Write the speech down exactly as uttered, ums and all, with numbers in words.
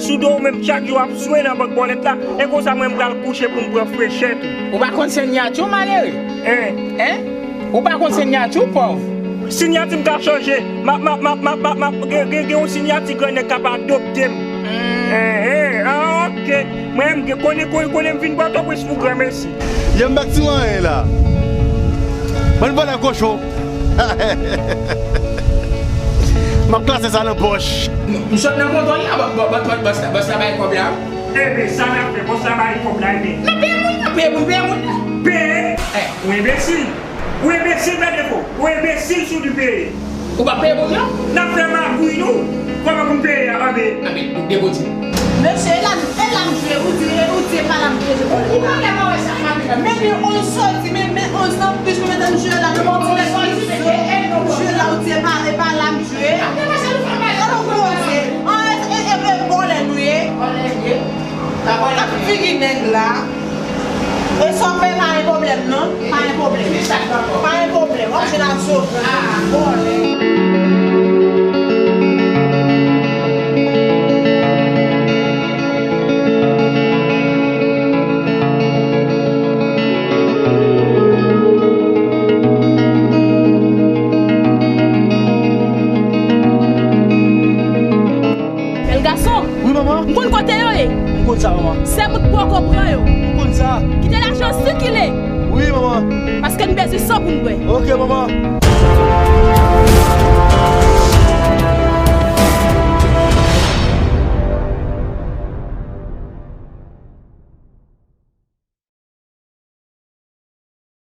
sou do w menm, chak jou w ap swe nan bank bòlèt la, e konsa mwen m pral kouche pou m pran frechè tou. Ou pa konn sinyati w, malere? Hein? Hein? Ou pa konn sinyati w, pòv? Sinyati m ka chanje. M ap, m ap, m ap, m ap, m ap, m ap, gen, gen, gen yon sinyati grannèg k ap adopte m. Hein, hein, ah, ok. Mwen menm, gen, konnen, konnen, konnen m vin Pòtoprens pou granmesi. Yo, m pa t sou anyen la. Bann vòlè kochon. M ap klase sa nan pòch. M sot nan kontwa la, bò, bò, bò, bò, bòs la, bòs la bay kòb la. Ebe, sa n ap fè, bòs la bay kòb la, ebe. N ap peye moun nan, peye moun, peye moun nan. Peye? Eh. Ou enbesil. Ou enbesil, Bèdefo. Ou enbesil, sou di peye. Ou pa peye moun nan? N ap fè magouy nou. Kòman pou n peye a, anbe? Anbe, debouti. Mesye, e la, e la m jwe, ou di, e ou di, e pa la m jwe, se vòlè. Ou pa vle mwen wè sa, fanmi nan. Men, men, on soti, men, men, on nan plis, men, men, jwe la, nan yon ti nèg ki zo. Jwe la, ou di, e pa, e pa la m jwe. An nou koze. An, e, e, e, e, vòlè nou ye. Vòlè nou ye. Ak figi nèg la. E sa w fè pa gen pwoblèm non. Pa gen pwoblèm. Pa gen pwoblèm. W ap jwenn ap sove. Vòlè. Bèl gason. Wi, manman. M konn kote yo ye. M konn sa, manman. Sèmoun poko pran yo. M konn sa. Kite lajan sikile. Wi, manman. Paske n bezwen san pou n bwè. Ok, manman.